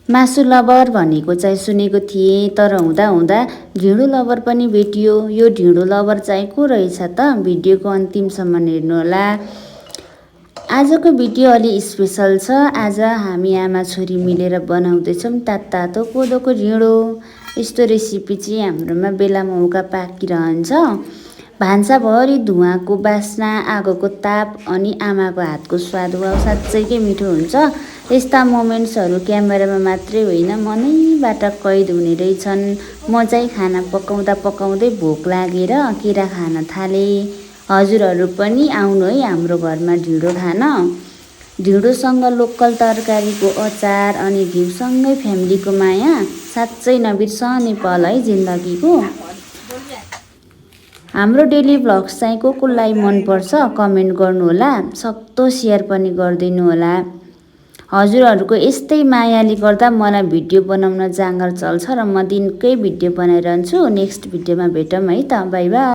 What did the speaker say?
मासु लभर भनेको चाहिँ सुनेको थिएँ, तर हुँदा हुँदा ढिँडो लभर पनि भेटियो। यो ढिँडो लभर चाहिँ को रहेछ त? भिडियोको अन्तिमसम्म हेर्नुहोला। आजको भिडियो अलि स्पेसल छ। आज हामी आमा छोरी मिलेर बनाउँदैछौँ तातो कोदोको ढिँडो। यस्तो रेसिपी चाहिँ हाम्रोमा बेला मौका पाकिरहन्छ। भान्साभरि धुवाँको बास्ना, आगोको ताप अनि आमाको हातको स्वाद वा साँच्चैकै मिठो हुन्छ। यस्ता मोमेन्ट्सहरू क्यामेरामा मात्रै होइन, मनैबाट कैद हुने रहेछन्। म चाहिँ खाना पकाउँदै भोक लागेर केरा खान थालेँ। हजुरहरू पनि आउनु है हाम्रो घरमा ढिँडो खान। ढिँडोसँग लोकल तरकारीको अचार अनि घिउसँगै फ्यामिलीको माया साँच्चै नबिर्सने पल है जिन्दगीको। हाम्रो डेली भ्लग्स चाहिँ कोलाई मनपर्छ कमेन्ट गर्नुहोला। सक्दो सेयर पनि गरिदिनु होला। हजुरहरूको यस्तै मायाले गर्दा मलाई भिडियो बनाउन जाँगर चल्छ र म दिनकै भिडियो बनाइरहन्छु। नेक्स्ट भिडियोमा भेटौँ है त। By by.